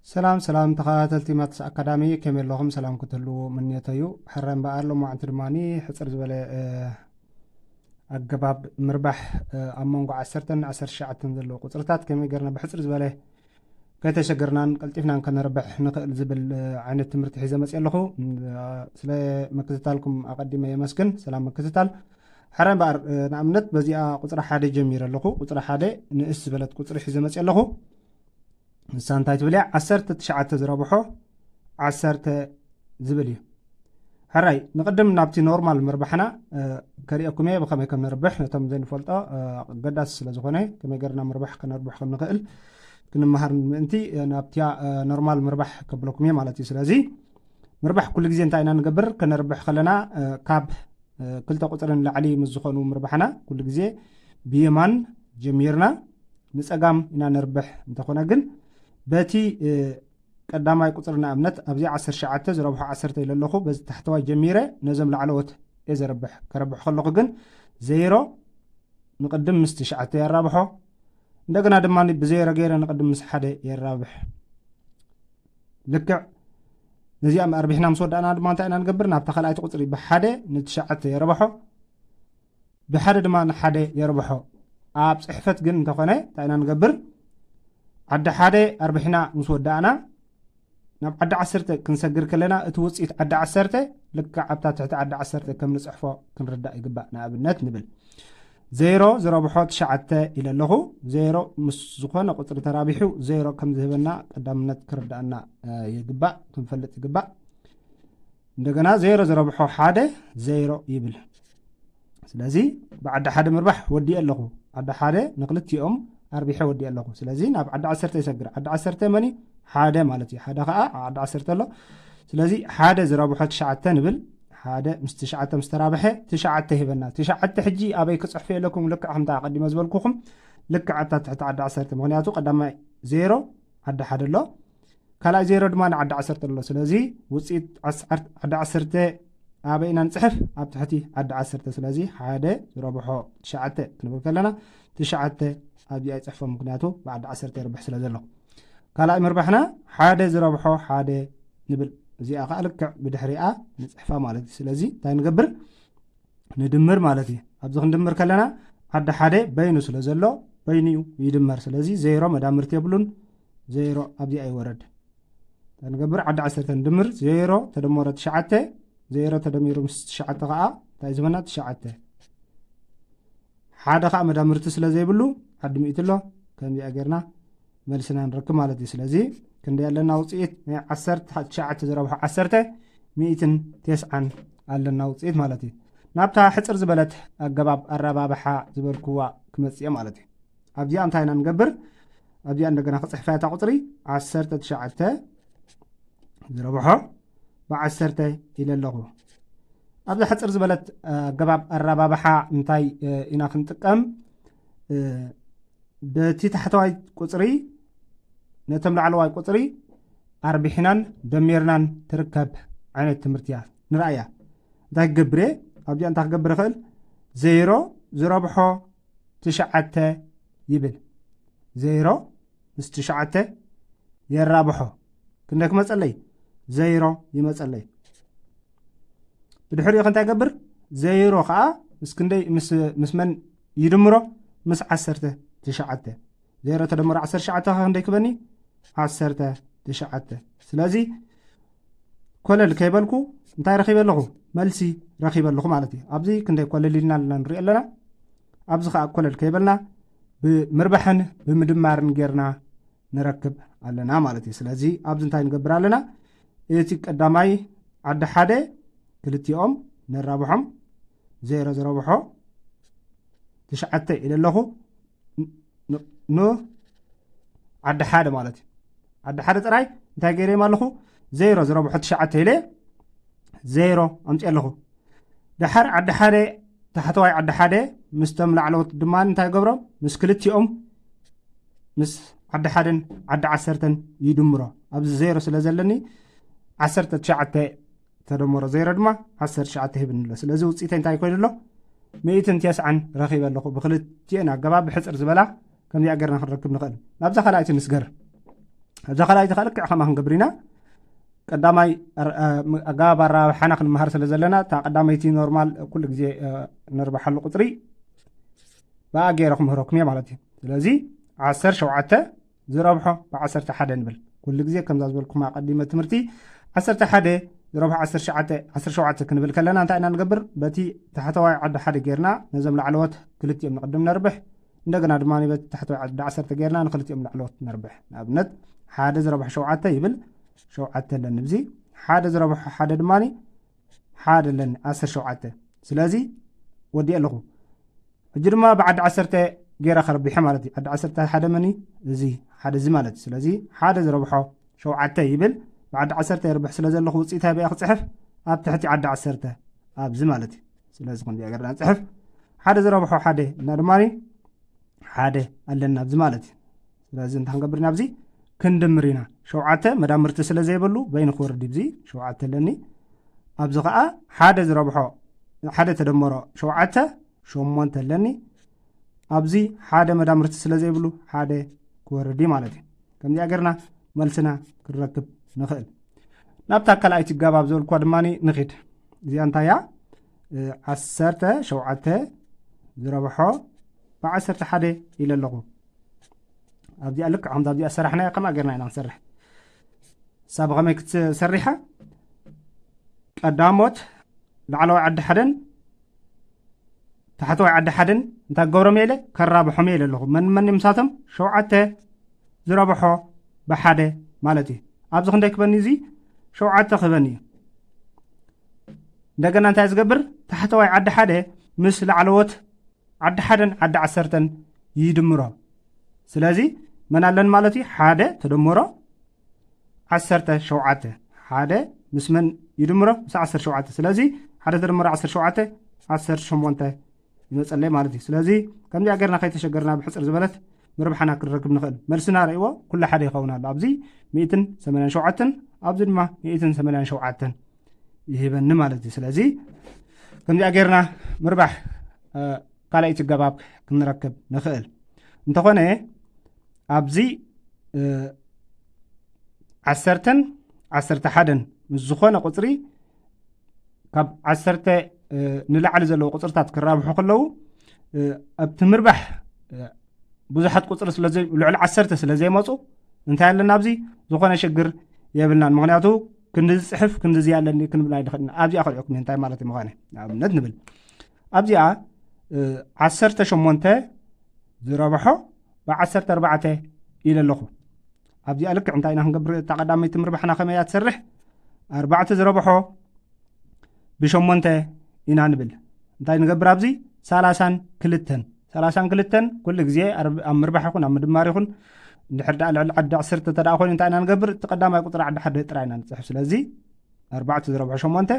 ሰላም ሰላም ተኸታተልቲ ማትስ ኣካዳሚ፣ ከመይ ኣለኹም? ሰላም ክትህልዉ ምንየተዩ። ሕረ እምበኣር ሎማዕንቲ ድማ ሕፅር ዝበለ ኣገባብ ምርባሕ ኣብ መንጎ ዓሰርተን ዓሰርተ ትሽዓተን ዘለዉ ቁፅርታት ከመይ ገርና ብሕፅር ዝበለ ከይተሸገርናን ቀልጢፍናን ከነርብሕ ንኽእል ዝብል ዓይነት ትምህርቲ ሒዘ መፅእ ኣለኹ። ስለ ምክትታልኩም ኣቐዲመ የመስግን። ሰላም ምክትታል። ሕረ እምበኣር ንኣብነት በዚኣ ቁፅሪ ሓደ ጀሚረ ኣለኹ። ቁፅሪ ሓደ ንእስ ዝበለት ቁፅሪ ሒዘ መፅእ ኣለኹ። ንሳ እንታይ ትብል እያ? ዓሰርተ ትሽዓተ ዝረብሖ ዓሰርተ ዝብል እዩ። ሕራይ ንቕድም ናብቲ ኖርማል ምርባሕና ከርእየኩም እየ ብኸመይ ከም ንርብሕ ነቶም ዘይንፈልጦ። ኣገዳሲ ስለ ዝኾነ ከመይ ገርና ምርባሕ ከነርብሕ ከም ንኽእል ክንመሃር ምእንቲ ናብቲያ ኖርማል ምርባሕ ከብለኩም እየ ማለት እዩ። ስለዚ ምርባሕ ኩሉ ግዜ እንታይ ኢና ንገብር? ከነርብሕ ከለና ካብ ክልተ ቁፅሪ ንላዕሊ ምስ ዝኾኑ ምርባሕና ኩሉ ግዜ ብየማን ጀሚርና ንፀጋም ኢና ነርብሕ። እንተኾነ ግን በቲ ቀዳማይ ቁፅሪ ንኣብነት ኣብዚ ዓሰርተ ትሽዓተ ዝረብሖ ዓሰርተ ኢለ ኣለኹ። በዚ ታሕተዋይ ጀሚረ ነዞም ላዕለዎት እየ ዘርብሕ። ከረብሕ ከለኹ ግን ዜሮ ንቕድም ምስ ትሽዓተ የራብሖ። እንደገና ድማ ብዜሮ ገይረ ንቕድም ምስ ሓደ የራብሕ። ልክዕ ነዚኣ ኣርቢሕና ምስ ወዳእና ድማ እንታይ ኢና ንገብር? ናብታ ካልኣይቲ ቁፅሪ ብሓደ ንትሽዓተ የረብሖ፣ ብሓደ ድማ ንሓደ የርብሖ። ኣብ ፅሕፈት ግን እንተኾነ እንታይ ኢና ንገብር? ዓዲ ሓደ ኣርቢሕና ምስ ወዳእና ናብ ዓዲ ዓሰርተ ክንሰግር ከለና እቲ ውፅኢት ዓዲ ዓሰርተ ልክዕ ኣብታ ትሕቲ ዓዲ ዓሰርተ ከም ንፅሕፎ ክንርዳእ ይግባእ። ንኣብነት ንብል ዜሮ ዝረብሖ ትሽዓተ ኢለ ኣለኹ። ዜሮ ምስ ዝኾነ ቁፅሪ ተራቢሑ ዜሮ ከም ዝህበና ቀዳምነት ክርዳእና ይግባእ፣ ክንፈልጥ ይግባእ። እንደገና ዜሮ ዝረብሖ ሓደ ዜሮ ይብል። ስለዚ ብዓዲ ሓደ ምርባሕ ወዲእ ኣለኹ። ዓዲ ሓደ ንክልቲኦም ኣርቢሐ ወዲእ ኣለኹ። ስለዚ ናብ ዓዲ ዓሰርተ ይሰግር። ዓዲ ዓሰርተ መን እዩ? ሓደ ማለት እዩ። ሓደ ከዓ ዓዲ ዓሰርተ ኣሎ። ስለዚ ሓደ ዝረብሖ ትሽዓተ ንብል። ሓደ ምስ ትሽዓተ ምስ ተራብሐ ትሽዓተ ሂበና። ትሽዓተ ሕጂ ኣበይ ክፅሕፎ የለኩም? ልክዕ ከምታ ኣቐዲመ ዝበልኩኹም ልክዕ ኣብታ ትሕቲ ዓዲ ዓሰርተ። ምክንያቱ ቀዳማይ ዜሮ ዓዲ ሓደ ኣሎ፣ ካልኣይ ዜሮ ድማ ንዓዲ ዓሰርተ ኣሎ። ስለዚ ውፅኢት ዓዲ ዓሰርተ ኣበይ ኢና ንፅሕፍ? ኣብ ትሕቲ ዓዲ ዓሰርተ። ስለዚ ሓደ ዝረብሖ ትሽዓተ ክንብል ከለና ትሽዓተ ኣብዚኣ ይፅሕፎ፣ ምክንያቱ ብዓዲ ዓሰርተ ይርብሕ ስለ ዘሎ። ካልኣይ ምርባሕና ሓደ ዝረብሖ ሓደ ንብል። እዚኣ ከዓ ልክዕ ብድሕሪኣ ንፅሕፋ ማለት እዩ። ስለዚ እንታይ ንገብር? ንድምር ማለት እዩ። ኣብዚ ክንድምር ከለና ዓዲ ሓደ በይኑ ስለ ዘሎ በይኑ እዩ ይድመር። ስለዚ ዜሮ መዳምርቲ የብሉን። ዜሮ ኣብዚኣ ይወረድ። እንታይ ንገብር? ዓዲ ዓሰርተ ንድምር። ዜሮ ተደመረ ትሽዓተ፣ ዜሮ ተደሚሩ ምስ ትሽዓተ ከዓ እንታይ ዝህበና? ትሽዓተ። ሓደ ከዓ መዳምርቲ ስለ ዘይብሉ ዓዲ ሚእቲ ኣሎ። ከምዚኣ ጌርና መልስና ንረክብ ማለት እዩ። ስለዚ ክንደይ ኣለና ውፅኢት? ናይ ዓሰርተ ትሽዓተ ዝረብሖ ዓሰርተ፣ ሚእትን ተስዓን ኣለና ውፅኢት ማለት እዩ። ናብታ ሕፅር ዝበለት ኣገባብ ኣረባብሓ ዝበልክዋ ክመፅእ እየ ማለት እዩ። ኣብዚኣ እንታይ ኢና ንገብር? ኣብዚኣ እንደገና ክፅሕፋ እታ ቁፅሪ ዓሰርተ ትሽዓተ ዝረብሖ ብዓሰርተ ኢለ ኣለኹ። ኣብዛ ሕፅር ዝበለት ኣገባብ ኣረባብሓ እንታይ ኢና ክንጥቀም? በቲ ታሕተዋይ ቁፅሪ ነቶም ላዕለዋይ ቁፅሪ ኣርቢሕናን ደሚርናን ትርከብ ዓይነት ትምህርቲ እያ። ንርኣያ እንታይ ክገብር እየ? ኣብዚኣ እንታይ ክገብር ይኽእል? ዜሮ ዝረብሖ ትሽዓተ ይብል። ዜሮ ምስ ትሽዓተ የራብሖ። ክንደይ ክመፀለይ? ዜሮ ይመፀለይ። ብድሕሪኡ ከ እንታይ ይገብር? ዜሮ ከዓ ምስ ክንደይ ምስ መን ይድምሮ? ምስ ዓሰርተ ትሽዓተ። ዜሮ ተደምሮ ዓሰርተ ትሽዓተ ከ ክንደይ ክበኒ? ዓሰርተ ትሽዓተ። ስለዚ ኮለል ከይበልኩ እንታይ ረኺበ ኣለኹ? መልሲ ረኺበ ኣለኹ ማለት እዩ። ኣብዚ ክንደይ ኮለል ኢልና ኣለና ንሪኦ ኣለና። ኣብዚ ከዓ ኮለል ከይበልና ብምርባሕን ብምድማርን ጌርና ንረክብ ኣለና ማለት እዩ። ስለዚ ኣብዚ እንታይ ንገብር ኣለና? እቲ ቀዳማይ ዓዲ ሓደ ክልቲኦም ነራብሖም፣ ዜሮ ዝረብሖ ትሽዓተ ኢለ ኣለኹ። ን ዓዲ ሓደ ማለት እዩ። ዓዲ ሓደ ጥራይ እንታይ ገይረዮም ኣለኹ? ዜሮ ዝረብሖ ትሽዓተ ኢለ ዜሮ ኣምፅእ ኣለኹ። ድሓር ዓዲ ሓደ ታሕተዋይ ዓዲ ሓደ ምስቶም ላዕለዎት ድማ እንታይ ገብሮም? ምስ ክልቲኦም ምስ ዓዲ ሓደን ዓዲ ዓሰርተን ይድምሮ። ኣብዚ ዜሮ ስለ ዘለኒ ዓሰርተ ትሽዓተ ተደመሮ ዜሮ ድማ ዓሰርተ ትሽዓተ ሂብኒ ኣሎ። ስለዚ ውፅኢተይ እንታይ ኮይኑ ኣሎ? ሚእትን ተስዓን ረኺበ ኣለኹ። ብክልቲኤን ኣገባብ ብሕፅር ዝበላ ከምዚኣ ገርና ክንረክብ ንኽእል። ናብዛ ካልኣይቲ ንስገር። ኣብዛ ካልኣይቲ ከዓ ልክዕ ከምኣ ክንገብር ኢና። ቀዳማይ ኣር- እ፣ ም- ኣገባብ ኣረባብሓና ክንመሃር ስለ ዘለና፣ እታ ቀዳመይቲ ኖርማል ኩሉ ግዜ እ፣ ነርብሓሉ ቁፅሪ ብኣ ገይረ ክምህረኩም እየ ማለት እዩ። ስለዚ ዓሰርተ ሸውዓተ ዝረብሖ ብዓሰርተ ሓደ ንብል። ኩሉ ግዜ ከምዛ ዝበልኩም ኣቐዲመ ትምህርቲ ዓሰርተ ሓደ ዝረብሖ ዓሰርተ ሸውዓተ ዓሰርተ ሸውዓተ ክንብል ከለና እንታይ ኢና ንገብር? በቲ ታሕተዋይ ዓዲ ሓደ ጌርና ነዞም ላዕለዎት ክልቲኦም ንቕድም ነርብሕ፣ እንደገና ድማ በቲ ታሕተዋይ ዓዲ ዓሰርተ ጌርና ንክልቲኦም ላዕለዎት ነርብሕ። ንኣብነት ሓደ ዝረብሖ ሸውዓተ ይብል፣ ሸውዓተ ኣለኒ። ብዚ ሓደ ዝረብሖ ሓደ ድማ ሓደ ኣለኒ፣ ዓሰርተ ሸውዓተ። ስለዚ ወዲእ ኣለኹ። ሕጂ ድማ ብዓዲ ዓሰርተ ገይረ ከረቢሐ ማለት እዩ። ዓዲ ዓሰርተ ሓደ መን እዩ? እዚ ሓደ እዚ ማለት እዩ። ስለዚ ሓደ ዝረብሖ ሸውዓተ ይብል፣ ብዓዲ ዓሰርተ የርብሕ ስለ ዘለኹ ውፅኢት ኣበይ ክፅሕፍ? ኣብ ትሕቲ ዓዲ ዓሰርተ ኣብዚ ማለት እዩ። ስለዚ ክንዲኣ ገርና ንፅሕፍ። ሓደ ዝረብሖ ሓደ እና ድማ ሓደ ኣለና ኣብዚ ማለት እዩ። ስለዚ እንታይ ክንገብር ኢና? ኣብዚ ክንድምር ኢና። ሸውዓተ መዳምርቲ ስለ ዘይብሉ በይኑ ክወርድ እዩ። እዚ ሸውዓተ ኣለኒ። ኣብዚ ከዓ ሓደ ዝረብሖ ሓደ ተደመሮ ሸውዓተ ሸሞንተ ኣለኒ። ኣብዚ ሓደ መዳምርቲ ስለ ዘይብሉ ሓደ ክወርድ እዩ ማለት እዩ። ከምዚኣ ገርና መልስና ክንረክብ ንኽእል። ናብታ ካልኣይቲ ጋባብ ዝበልኳ ድማ ንኺድ። እዚኣ እንታይ እያ? እ፣ ዓሰርተ ሸውዓተ ዝረብሖ ብዓሰርተ ሓደ ኢለ ኣለኹ። ኣብዚኣ ልክዕ ከምዛ ኣብዚኣ ሰራሕናያ ከምኣ ገርና ኢና ንሰርሕ። እሳ ብኸመይ ክትሰሪሓ? ቀዳሞት ላዕለዋይ ዓዲ ሓደን ታሕተዋይ ዓዲ ሓደን እንታይ ክገብሮም እየ ኢለ? ከራብሖም እየ ኢለ ኣለኹ። መን መን እዮም ምሳቶም? ሸውዓተ ዝረብሖ ብሓደ ማለት እዩ። ኣብዚ ክንደይ ክበኒ? እዚ ሸውዓተ ክበኒ እዩ። እንደገና እንታይ ዝገብር? ታሕተዋይ ዓዲ ሓደ ምስ ላዕለዎት ዓዲ ሓደን ዓዲ ዓሰርተን ይድምሮ። ስለዚ መን ኣለን ማለት እዩ? ሓደ ተደምሮ ዓሰርተ ሸውዓተ። ሓደ ምስ መን ይድምሮ? ምስ ዓሰርተ ሸውዓተ። ስለዚ ሓደ ተደምሮ ዓሰርተ ሸውዓተ፣ ዓሰርተ ሸሞንተ ይመፀለይ ማለት እዩ። ስለዚ ከምዚኣ ገርና ከይተሸገርና ብሕፅር ዝበለት ምርብሓና ክንረክብ ንኽእል። መልስና ርእይዎ፣ ኩሉ ሓደ ይኸውን ኣሎ። ኣብዚ ሚእትን ሰማንያን ሸውዓተን፣ ኣብዚ ድማ ሚእትን ሰማንያን ሸውዓተን ይህበኒ ማለት እዩ። ስለዚ ከምዚኣ ገርና ምርባሕ እ፣ ካልኣይቲ ገባብ ክንረክብ ንኽእል። እንተኾነ ኣብዚ እ፣ ዓሰርተን ዓሰርተ ሓደን ምስ ዝኾነ ቁፅሪ ካብ ዓሰርተ እ፣ ንላዕሊ ዘለዉ ቁፅርታት ክራብሑ ከለዉ እ፣ ኣብቲ ምርባሕ እ፣ ብዙሓት ቁፅሪ ስለ ዘይ- ልዕሊ ዓሰርተ ስለ ዘይመፁ እንታይ ኣለና ኣብዚ ዝኾነ ሽግር የብልናን። ምኽንያቱ ክንዲ ዝፅሕፍ ክንዲ እዚ ኣለኒ ክንብል ኣይንኽእልን። ኣብዚኣ ከሪኦኩም እንታይ ማለት ምዃነ ንኣብነት ንብል ኣብዚኣ እ፣ ዓሰርተ ሸሞንተ ዝረብሖ ብዓሰርተ ኣርባዕተ ኢለ ኣለኹ። ኣብዚኣ ልክዕ እንታይ ኢና ክንገብር? እታ ቀዳመይቲ ምርባሕና ከመይ እያ ትሰርሕ? ኣርባዕተ ዝረብሖ ብሸሞንተ ኢና ንብል። እንታይ ንገብር ኣብዚ? ሰላሳን ክልተን። ሰላሳን ክልተን ኩሉ ግዜ ኣር- ኣብ ምርባሕ ይኹን ኣብ ምድማር ይኹን እንድሕር ደኣ ልዕሊ ዓዲ ዓሰርተ እንተ ደኣ ኮይኑ እንታይ ኢና ንገብር? እቲ ቀዳማይ ቁፅሪ ዓዲ ሓደ ጥራይ ኢና ንፅሕፍ። ስለዚ ኣርባዕተ ዝረብሖ ሸሞንተ፣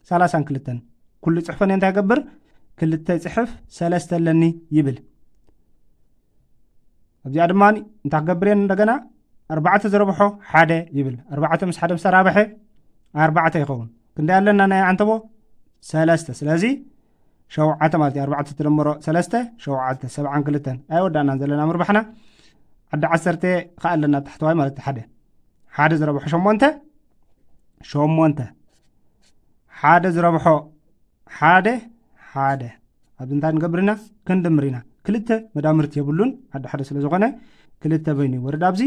ሰላሳን ክልተን። ኩሉ ፅሕፈን እንታይ ይገብር? ክልተ ይፅሕፍ፣ ሰለስተ ኣለኒ ይብል። ኣብዚኣ ድማ እንታይ ክገብር እየ? እንደገና ኣርባዕተ ዝረብሖ ሓደ ይብል። ኣርባዕተ ምስ ሓደ ምስ ተራብሐ ኣርባዕተ ይኸውን። ክንደይ ኣለና ናይ ዓንተቦ? ሰለስተ። ስለዚ ሸውዓተ ማለት እዩ። ኣርባዕተ ተደምሮ ሰለስተ፣ ሸውዓተ፣ ሰብዓን ክልተን። ኣይወዳእናን ዘለና ምርባሕና። ዓዲ ዓሰርተ ከኣ ኣለና ታሕተዋይ ማለት ሓደ። ሓደ ዝረብሖ ሸሞንተ፣ ሸሞንተ። ሓደ ዝረብሖ ሓደ፣ ሓደ። ኣብዚ እንታይ ንገብር ኢና? ክንድምር ኢና። ክልተ መዳምርቲ የብሉን፣ ሓደ ሓደ ስለ ዝኾነ ክልተ በይኑ ይወርድ። ኣብዚ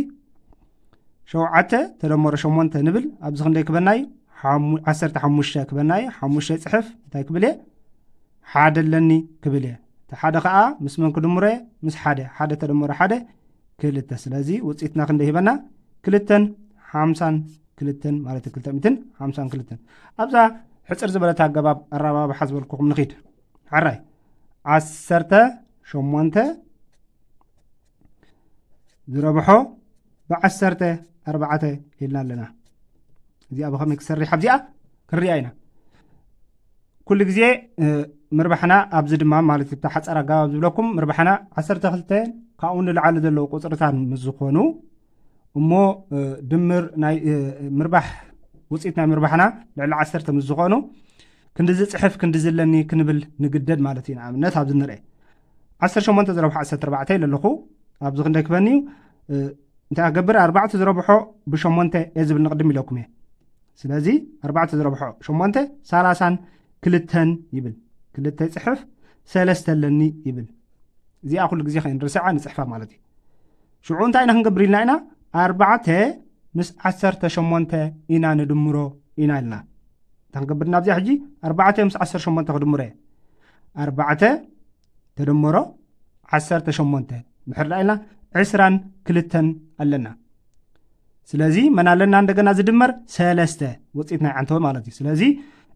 ሸውዓተ ተደመሮ ሸሞንተ ንብል፣ ኣብዚ ክንደይ ክበና እዩ? ሓሙ- ዓሰርተ ሓሙሽተ ክበና እዩ። ሓሙሽተ ይፅሕፍ፣ እንታይ ክብል እየ? ሓደ ኣለኒ ክብል እየ። እቲ ሓደ ከዓ ምስ መን ክድምሮ እየ? ምስ ሓደ። ሓደ ተደመሮ ሓደ ክልተ። ስለዚ ውፅኢትና ክንደይ ሂበና? ክልተን ሓምሳን ክልተን ማለት እዩ። ክልተ ሚእትን ሓምሳን ክልተን። ኣብዛ ሕፅር ዝበለት ኣገባብ ኣረባብሓ ዝበልኩኹም ንኺድ። ሕራይ ዓሰርተ ሸሞንተ ዝረብሖ ብዓሰርተ ኣርባዕተ ኢልና ኣለና። እዚኣ ብኸመይ ክሰርሕ ኣብዚኣ ክንሪኣ ኢና። ኩሉ ግዜ እ፣ ምርባሕና ኣብዚ ድማ ማለት እዩ፣ ብታ ሓፃር ኣገባብ ዝብለኩም ምርባሕና ዓሰርተ ክልተ ካብኡ ንላዕሊ ዘለዉ ቁፅርታት ምስ ዝኾኑ እሞ እ፣ ድምር ናይ እ፣ ምርባሕ ውፅኢት ናይ ምርባሕና ልዕሊ ዓሰርተ ምስ ዝኾኑ ክንዲ ዝፅሕፍ ክንዲ ዝለኒ ክንብል ንግደድ ማለት እዩ። ንኣብነት ኣብዚ ንርአ ዓሰርተ ሸሞንተ ዝረብሖ ዓሰርተ ኣርባዕተ ኢለ ኣለኹ። ኣብዚ ክንደይ ክበኒ እዩ? እ፣ እንታይ ክገብር? ኣርባዕተ ዝረብሖ ብሸሞንተ እየ ዝብል ንቕድም ኢለኩም እየ። ስለዚ ኣርባዕተ ዝረብሖ ሸሞንተ ሰላሳን ክልተን ይብል። ክልተ ይፅሕፍ፣ ሰለስተ ኣለኒ ይብል። እዚኣ ኩሉ ግዜ ከይንርስዓ ንፅሕፋ ማለት እዩ። ሽዑ እንታይ ኢና ክንገብር ኢልና ኢና? ኣርባዕተ ምስ ዓሰርተ ሸሞንተ ኢና ንድምሮ ኢና ኢልና። እንታይ ክንገብር ኢና ኣብዚኣ ሕጂ? ኣርባዕተ ምስ ዓሰርተ ሸሞንተ ክድምሮ እየ። ኣርባዕተ ተደመሮ ዓሰርተ ሸሞንተ ድሕር ዳ ኢልና ዕስራን ክልተን ኣለና። ስለዚ መን ኣለና እንደገና ዝድመር? ሰለስተ። ውፅኢት ናይ ዓንተወ ማለት እዩ። ስለዚ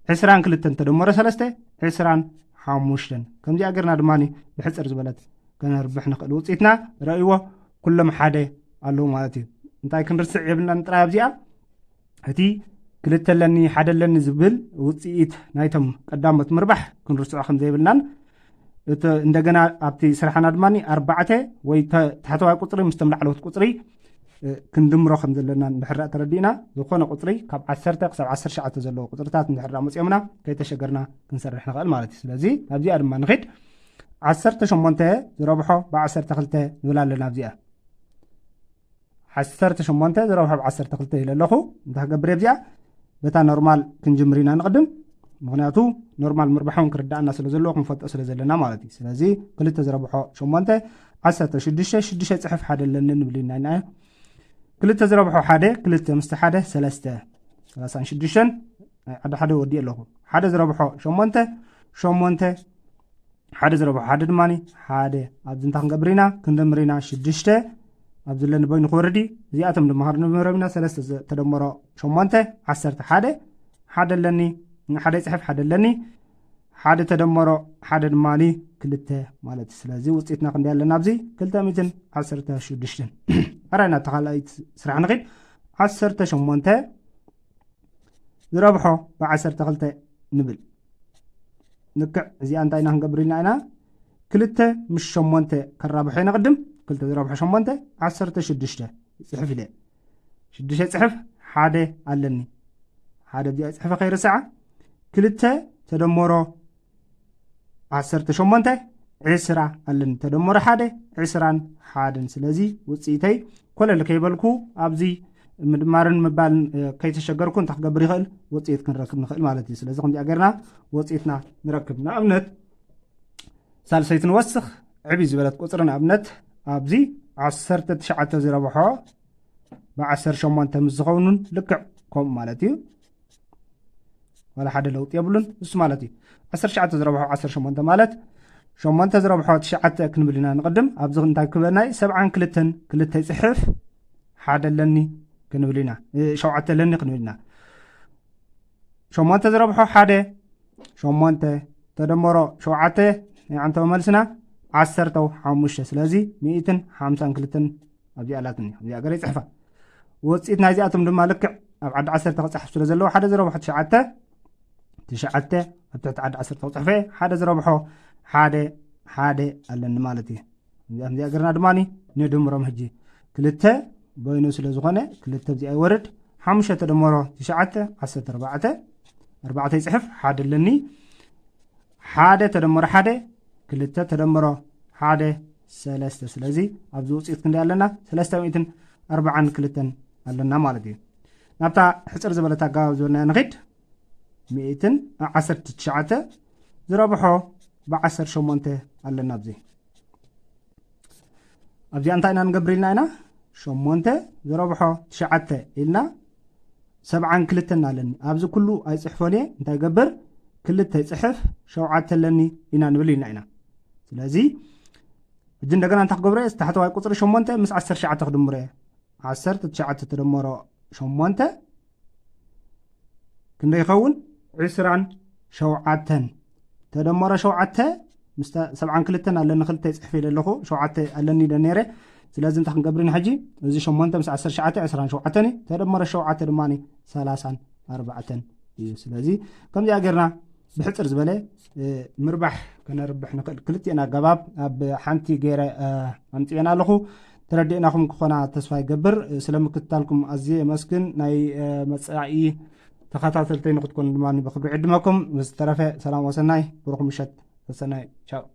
ዕስራን ክልተን ተደመሮ ሰለስተ ዕስራን ሓሙሽተን። ከምዚኣ ገርና ድማ ብሕፅር ዝበለት ከነርብሕ ንኽእል። ውፅኢትና ረእይዎ፣ ኩሎም ሓደ ኣለዉ ማለት እዩ። እንታይ ክንርስዕ የብልናን ጥራይ ኣብዚኣ፣ እቲ ክልተ ኣለኒ ሓደ ኣለኒ ዝብል ውፅኢት ናይቶም ቀዳሞት ምርባሕ ክንርስዖ ከም ዘይብልናን፣ እቲ እንደገና ኣብቲ ስራሕና ድማ ኣርባዕተ ወይ ተ- ታሕተዋይ ቁፅሪ ምስቶም ላዕለዎት ቁፅሪ እ፣ ክንድምሮ ከም ዘለና እንድሕር ደኣ ተረዲእና፣ ዝኾነ ቁፅሪ ካብ ዓሰርተ ክሳብ ዓሰርተ ትሽዓተ ዘለዉ ቁፅርታት እንድሕር ደኣ መፅኦምና ከይተሸገርና ክንሰርሕ ንኽእል ማለት እዩ። ስለዚ ኣብዚኣ ድማ ንኺድ። ዓሰርተ ሸሞንተ ዝረብሖ ብዓሰርተ ክልተ ንብል ኣለና ኣብዚኣ። ዓሰርተ ሸሞንተ ዝረብሖ ብዓሰርተ ክልተ ኢለ ኣለኹ። እንታይ ክገብር እየ ኣብዚኣ? በታ ኖርማል ክንጅምር ኢና ንቕድም። ምኽንያቱ ኖርማል ምርባሕ እውን ክርዳእና ስለ ዘለዎ ክንፈልጦ ስለ ዘለና ማለት እዩ። ስለዚ ክልተ ዝረብሖ ሸሞንተ ዓሰርተ ሽዱሽተ፣ ሽዱሽተ ፅሕፍ ሓደ ኣለኒ ንብል ኢና ኢና። ክልተ ዝረብሖ ሓደ፣ ክልተ ምስቲ ሓደ ሰለስተ፣ ሰላሳን ሽዱሽተን ናይ ዓዲ ሓደ ወዲእ ኣለኹ። ሓደ ዝረብሖ ሸሞንተ፣ ሸሞንተ ሓደ ዝረብሖ ሓደ ድማ ሓደ። ኣብዚ እንታይ ክንገብር ኢና? ክንደምር ኢና። ሽዱሽተ ኣብዚ ዘለኒ በይኑ ክወርድ እዩ። እዚኣቶም ድማ ክንድምሮም ኢና። ሰለስተ ዘ- ተደመሮ ሸሞንተ ዓሰርተ ሓደ። ሓደ ኣለኒ፣ ሓደ ይፅሕፍ ሓደ ኣለኒ። ሓደ ተደመሮ ሓደ ድማ ክልተ ማለት እዩ። ስለዚ ውፅኢትና ክንደይ ኣለና ኣብዚ? ክልተ ሚእትን ዓሰርተ ሽዱሽተን። ኣራይ ናብቲ ካልኣይቲ ስራሕ ንኺድ። ዓሰርተ ሸሞንተ ዝረብሖ ብዓሰርተ ክልተ ንብል። ልክዕ እዚኣ እንታይ ኢና ክንገብር ኢልና ኢና? ክልተ ምስ ሸሞንተ ከራብሖ ኢና ቅድም። ክልተ ዝረብሖ ሸሞንተ ዓሰርተ ሽዱሽተ ይፅሕፍ ኢለ። ሽዱሽተ ይፅሕፍ ሓደ ኣለኒ። ሓደ እዚኣ ይፅሕፈ ከይርስዓ። ክልተ ተደመሮ ዓሰርተ ሸሞንተ ዕስራ ኣለኒ። ተደመሮ ሓደ ዕስራን ሓደን። ስለዚ ውፅኢተይ ኮለል ከይበልኩ ኣብዚ ምድማርን ምባልን እ፣ ከይተሸገርኩ እንታይ ክገብር ይኽእል? ውፅኢት ክንረክብ ንኽእል ማለት እዩ። ስለዚ ከምዚኣ ጌርና ውፅኢትና ንረክብ። ንኣብነት ሳልሰይቲ ንወስኽ። ዕብይ ዝበለት ቁፅሪ ንኣብነት ኣብዚ ዓሰርተ ትሽዓተ ዝረብሖ ብዓሰርተ ሸሞንተ ምስ ዝኸውኑን ልክዕ ከምኡ ማለት እዩ። ዋላ ሓደ ለውጢ የብሉን። እሱ ማለት እዩ ዓሰርተ ትሽዓተ ዝረብሖ ዓሰርተ ሸሞንተ ማለት ሸሞንተ ዝረብሖ ትሽዓተ ክንብል ኢና ንቕድም። ኣብዚ እንታይ ክበናይ ሰብዓን ክልተን ክልተ ይፅሕፍ ሓደ ኣለኒ ክንብል ኢና። እ፣ ሸውዓተ ኣለኒ ክንብል ኢና። ሸሞንተ ዝረብሖ ሓደ ሸሞንተ ተደመሮ ሸውዓተ ናይ ዓንተው መልስና ዓሰርተው ሓሙሽተ። ስለዚ ሚእትን ሓምሳን ክልተን ኣብዚኣ ኣላትኒ። ኣብዚኣ ገረ ይፅሕፋ። ውፅኢት ናይዚኣቶም ድማ ልክዕ ኣብ ዓዲ ዓሰርተ ክፅሓፍ ስለ ዘለዎ ሓደ ዝረብሖ ትሽዓተ ትሽዓተ ኣብ ትሕቲ ዓዲ ዓሰርተ ክፅሕፈ ሓደ ዝረብሖ ሓደ ሓደ ኣለኒ ማለት እዩ። እዚኣ እዚኣ ገርና ድማ ንድምሮም ሕጂ ክልተ በይኑ ስለ ዝኾነ ክልተ ኣብዚኣ ይወርድ። ሓሙሽተ ተደመሮ ትሽዓተ ዓሰርተ ኣርባዕተ። ኣርባዕተ ይፅሕፍ ሓደ ኣለኒ። ሓደ ተደመሮ ሓደ ክልተ ተደመሮ ሓደ ሰለስተ። ስለዚ ኣብዚ ውፅኢት ክንደይ ኣለና? ሰለስተ ሚእትን ኣርባዓን ክልተን ኣለና ማለት እዩ። ናብታ ሕፅር ዝበለት ኣገባብ ዝበልናዮ ንኺድ። ሚእትን ዓሰርተ ትሽዓተ ዝረብሖ ብዓሰርተ ሸሞንተ ኣለና ኣብዚ። ኣብዚኣ እንታይ ኢና ንገብር ኢልና ኢና? ሸሞንተ ዝረብሖ ትሽዓተ ኢልና ሰብዓን ክልተን ኣለኒ። ኣብዚ ኩሉ ኣይፅሕፎን እየ። እንታይ ገብር? ክልተ ይፅሕፍ ሸውዓተ ኣለኒ ኢና ንብል ኢልና ኢና። ስለዚ ሕጂ እንደገና እንታይ ክገብሮ እየ? ታሕተዋይ ቁፅሪ ሸሞንተ ምስ ዓሰርተ ትሽዓተ ክድምሮ እየ። ዓሰርተ ትሽዓተ ተደመሮ ሸሞንተ ክንደይ ይኸውን? ዕስራን ሸውዓተን። ተደመሮ ሸውዓተ ምስ ተ- ሰብዓን ክልተን ኣለኒ ክልተ ይፅሕፍ ኢለ ኣለኹ። ሸውዓተ ኣለኒ ኢለ ነይረ። ስለዚ እንታይ ክንገብር ኢና ሕጂ? እዚ ሸሞንተ ምስ ዓሰርተ ትሽዓተ ዕስራን ሸውዓተን እዩ። ተደመሮ ሸውዓተ ድማ ሰላሳን ኣርባዕተን እዩ። ስለዚ ከምዚኣ ጌርና ብሕፅር ዝበለ እ፣ ምርባሕ ከነርብሕ ንኽእል። ክልቲኤን ኣገባብ ኣብ ሓንቲ ገይረ እ፣ ኣምፅኤን ኣለኹ። ተረዲእናኹም ክኾና ተስፋ ይገብር። እ፣ ስለ ምክትታልኩም ኣዝየ የመስግን። ናይ እ፣ መፃኢ ተኸታተልተይ ንክትኮኑ ድማ ብክብሪ ዕድመኩም። ብዝተረፈ ሰላም ወሰናይ፣ ብሩኽ ምሸት፣ ሰሰናይ፣ ቻው።